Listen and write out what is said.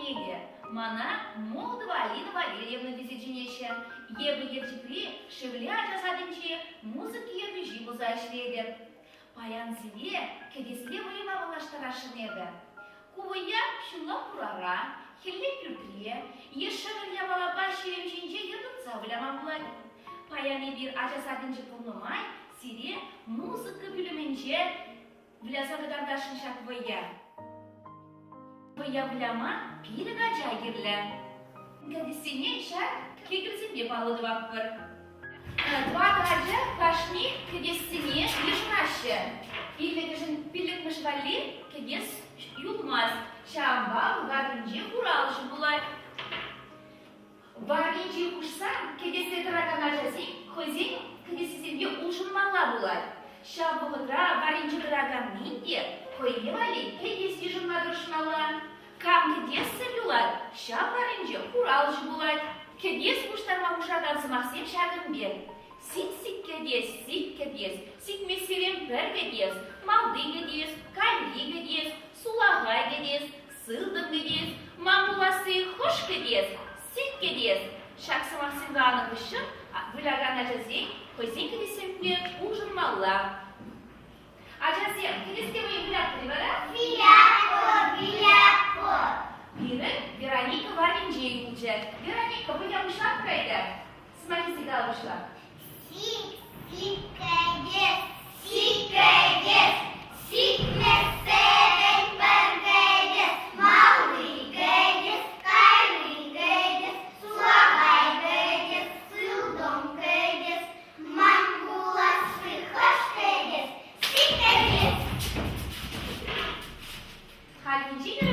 пурне те. Мана Молдова Алина Валерьевна тесе чӗнеҫҫӗ. Эпӗ Елчӗкри Шевле ача садӗнче музыка ертӳҫи пулса ӗҫлетӗп. Паян сире кӗтесле вӑйӑпа паллаштарасшӑн эпӗ. Ку вӑййа ҫулла пурара, хӗлле пӳртре е шӗвӗр япалапа ҫерем ҫинче йӑтӑнса выляма пулать. Паян эпир ача садӗнче пулнӑ май сире музыка пӳлӗмӗнче Выляса кӑтартасшӑн ҫак вӑййа. Вӑййа выляма пилӗк ача кирлӗ. Кӗтессене ҫак кекӗлсемпе паллӑ тӑватпӑр. Тӑватӑ ача кашни кӗтессене йышӑнаҫҫӗ. Пиллӗкӗшӗн пиллӗкмӗш валли кӗтес юлмасть. Ҫавӑнпа варринче хуралҫӑ пулать. Варринче хушсан кӗтесре тӑракан ачасен хӑйсен кӗтесӗсемпе улшӑнмалла пулать. Ҫав вӑхӑтра варринче тӑраканнин те хӑйне валли кӗтес йышӑнма тӑрӑшмалла. Кам кӗтессӗр юлать, ҫав варринче хуралҫӑ пулать. Кӗтес пуҫтарма хушакан сӑмахсем ҫакӑн пек: сик-сик кӗтес, сик кӗтес, сикмессерен пӗр кӗтес, малти кӗтес, кайри кӗтес, сулахай кӗтес, сылтӑм кӗтес, ман пуласси хӑш кӗтес, сик кӗтес. Ҫак сӑмахсем каланӑ хыҫҫӑн вылякан ачасен хӑйсен кӗтессемпе улшӑнмалла. Ачасем, кӗтеске вӑйӑ вылятӑр-и вара? Вылятпӑр, вылятпӑр. Пирӗн Вероника варринче юлчӗ. Вероника, вӑййа пуҫлатпӑр ӗнтӗ. Сӑмахӗсем кала пуҫла. Сик, сик кӗтес, сик кӗтес, сикмессерен пӗр кӗтес, малти кӗтес, кайри кӗтес, сулахай кӗтес, сылтӑм кӗтес, ман пуласси хӑш кӗтес, сик кӗтес. Хальхинче те.